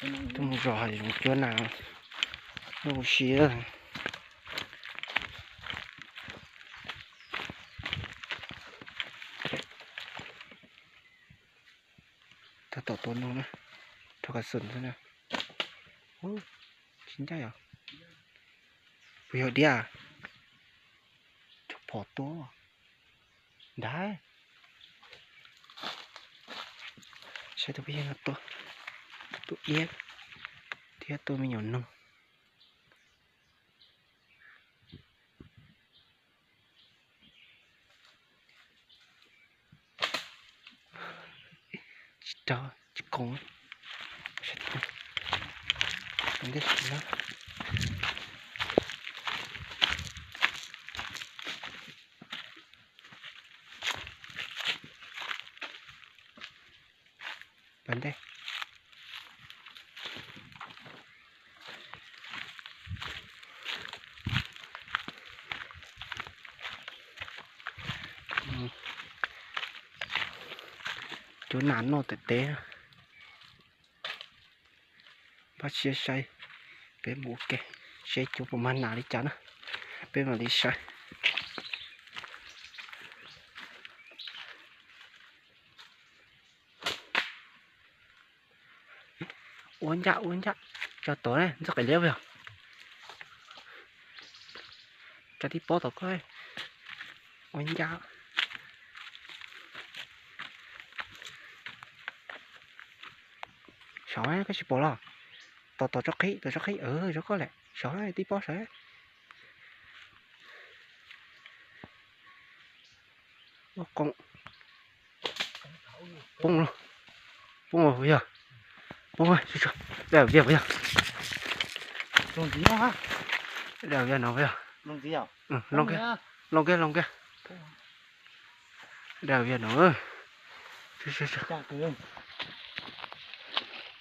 Tuaj mus zov hav zoov cuab nas, noj ua si. Tab tom tua noog na, rau ka xum xwb na. Tsis ncaj yom? Puas yog diab? Cov phom tua ntag. Saib tus peb yog no tua, tua iab thiab tua me nyuam noog. Tsis raug, tsis koom. Ntej siv na. Pas ntej. Cuab nas noj tes tes. Pab siab saib, peb mus ua ke, seb cuab puas mag nas li cas na. Peb mam li saib. Ua ncaj ua ncaj, tso tod ne, ntxoj qis liab yog. Tso tib pob tom koj. Ua ncaj. Saud koj tsis pom los? Tos tos tso qhib, tos tso qhib, zoo koj lawm, saud tib pob saud. Poob, poob yog, poob, dai vias yog, dai vias no yog, loo kiag, loo kiag, loo kiag. Dai vias no,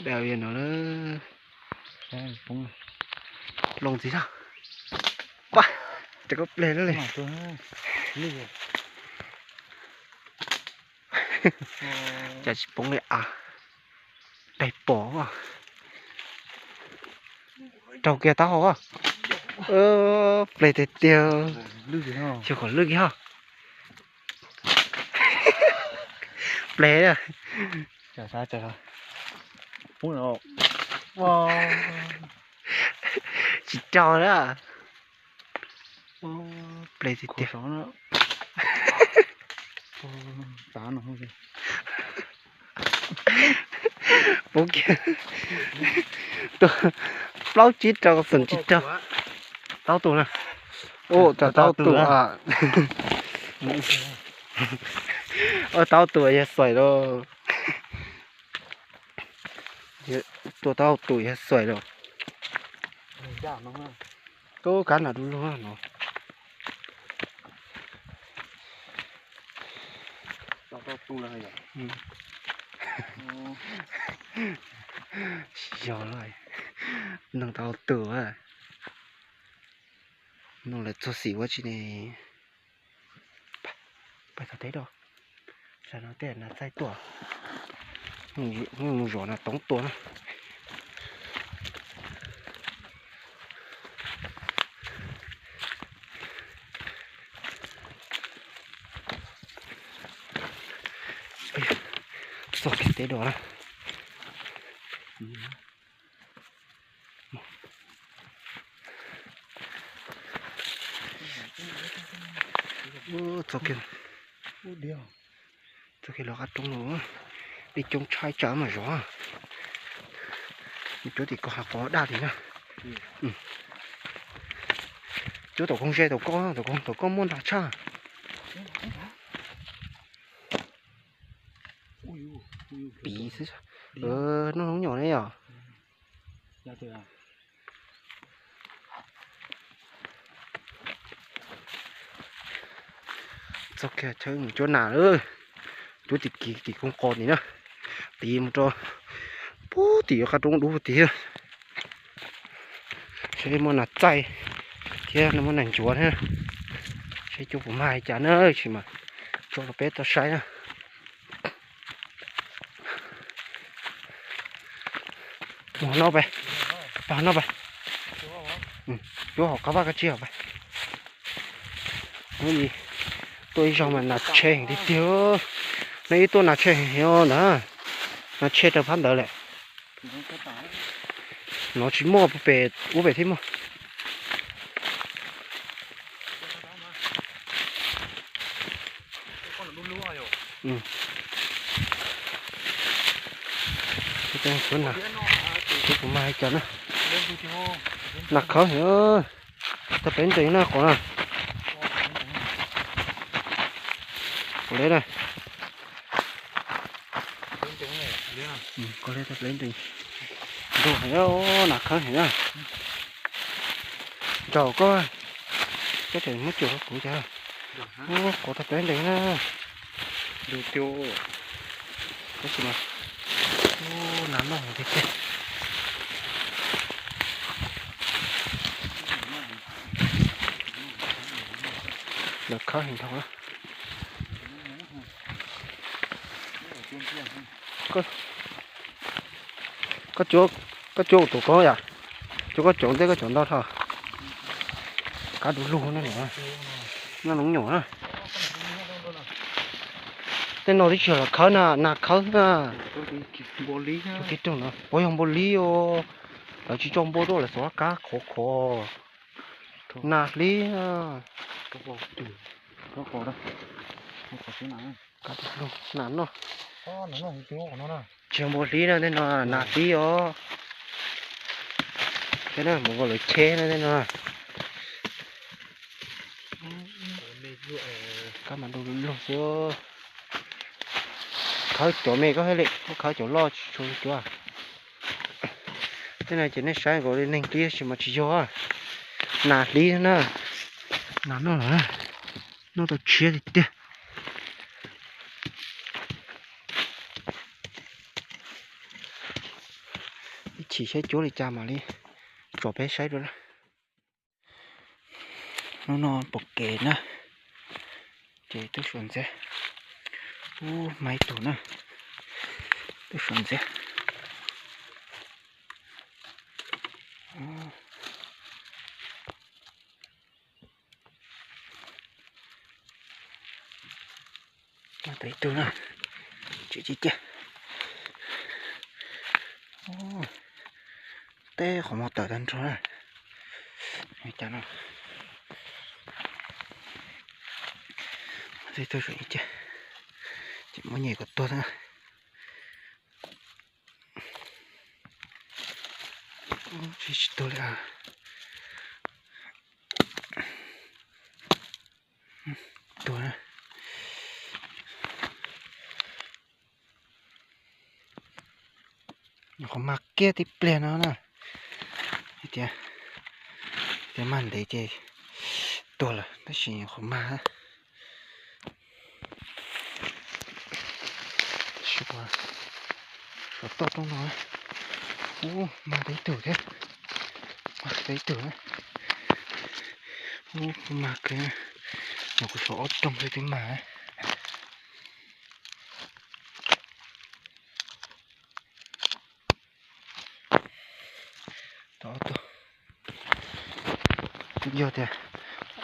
dai vias no lawm. Loo ntxiv na. Pab, rau koj ple lawm li. Cas tsis poob li as. Daig pom. Raug kiag taub hau. Ple tiag tiag. Xyov kom lwj kiag ho. Ple. Tsis raug na. Ple tiag tiag. Poob kiag. Plaub tsib rau xeem tsis raug. Taub tus na. Ua cas taub tus a. Taub tus yog xuaim los. Tua taub tus yog xuaim los. Kub kab no du lug no. Yog lawm, nug tau tus, nug lawv txog xim ua tsi ne. Pais txog teb rau, tam no tej nas txaij tuaj, mus zov nas toob tua na. Txog kiag teb dua na. Txog kiag, txog kiag lub qab roob lawm. Dej coob tshaib tsam mas zov. Cuab tim ko hav qos daj li na. Cuab tom koog ze tom koj, tom koog tom koj muaj nra tshaj. Piv xwb, noj hnub nyoog ne yom. Txog kiag chaw mus cuab nas lawm, cuab tim kiv tim koog qos tim na, tim mus rau puag tim qab roob dub tim. Seb muaj nas txaij thiab muaj nas ncuav thiab, seb cuab puas mag li cas na, tab sis mas tso rau peb tau saib na. Mus no pe, pab no pe. Cuab hauv qab vaj kab tsib hauv pe. Tuaj ib zaug mas nas tshe heev tiag tiag. No ib tuaj nas tshe heev heev ntag. Nas tshe raws phab ntawd lawm. No tsis muaj pem ub pem thiab muaj. Kuv mas hais cas na, nas khawb heev. Tag peb ntees na qhov na. Qhov le na. Qhov le tag peb ntees. Ntuag heev, nas khawb heev na. Nraum koj, koj tseem muab cuam rau kuv cas. Qhov tag peb ntees na. Tab sis mas nas noj tiag tiag. Lawv khawb heev dhau. Koj cuab tus koob yom, cuab koj cov ntej koj cov ntau dhau. Kab du lug na, noj noob nyuam na. Tej no twb tsis yog los khawb na, nas khawb na. Kiv rooj no puas yog npua lib os. Lawv tsis tso npua tuaj, lawv xov kab khov khov. Nas hlib. Nas noj. Tsis yog npua hlib na, tej no nas hlib os. Thiab na, mus nkaus lawv cheb na tej no. Kab mas du lug xwb. Khawb cov me koj thiaj li, muab khawb cov loj tsis tshua cuab. Tej no ces nej saib nkaus li neeg hlib tab sis mas tsis yog. Nas hlib na. Nas noj lawm, noj tau tshiab tiag tiag. Ib chim saib cuab li cas mam li tso peb saib dua na. Hnub no pom kev na, ces tuaj suav ntxiv. Ub, mas ib tug na, tuaj suav ntxiv. Mas tau ib tug na, tsis tsis ciaj. Teb qhov muag tawm tag nrho na. Cas no. Tib tug ib ciaj, ces muab nyem kom tuag na. Tsis tsis tuag li. Tuag na. Nyuam qhuav mag kiag tib pliag no na. Tias, tias mag ntev ces tuag lawm tab sis nyuam qhuav mag. Suav toj roob no. Ub, mag tau ib tug thiab. Mag tau ib tug na. Ub, mag kawg. Nyuam qhuav suav ob rooj xwb twb mag. Tau ob tug. Yog tias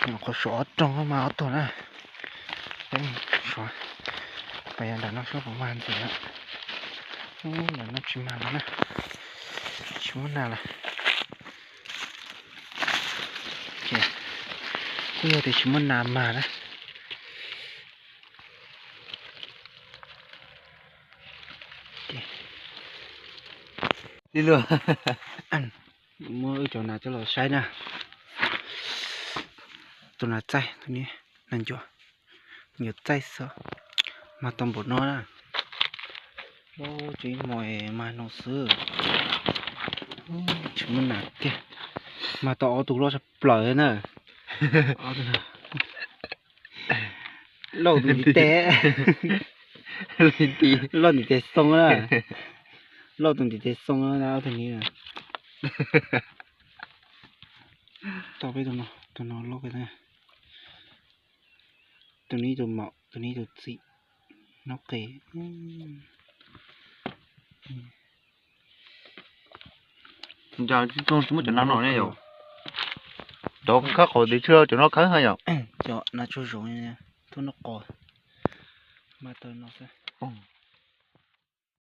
nyuam qhuav suav ob rooj mas ob tug na. Peb suav, pas yav nram no saib puas mag ntxiv na. Ub, nram no tsis mag lawm na. Tsis muaj nas lawm. Kuj yog tias tsis muaj nas mag na. Li luag, muab wb cov nas coj los saib na. Tus nas txaij, tus nas ncuav, ncuav txaij xwb. Mag tau npaum no na. Tsis ib hmo mag no xwb. Tsis muaj nas tiag. Mag tau ob tug loj tshaj plaws na. Loj tus ntiv tes, loj ntiv tes xoo na. Loj tus ntiv tes xoo na ob tug ni. Tau peb tus no, tus no loj kawg na. Tus no ib tug maum, tus no ib tug txim, nyob qis. Cas tsis muaj cov nas no ne yom? Cov khawb qhov tid tsis yog cov no khawb ha yom? Cov nas tsuag zoov, tub noj qos, mas taw no xwb.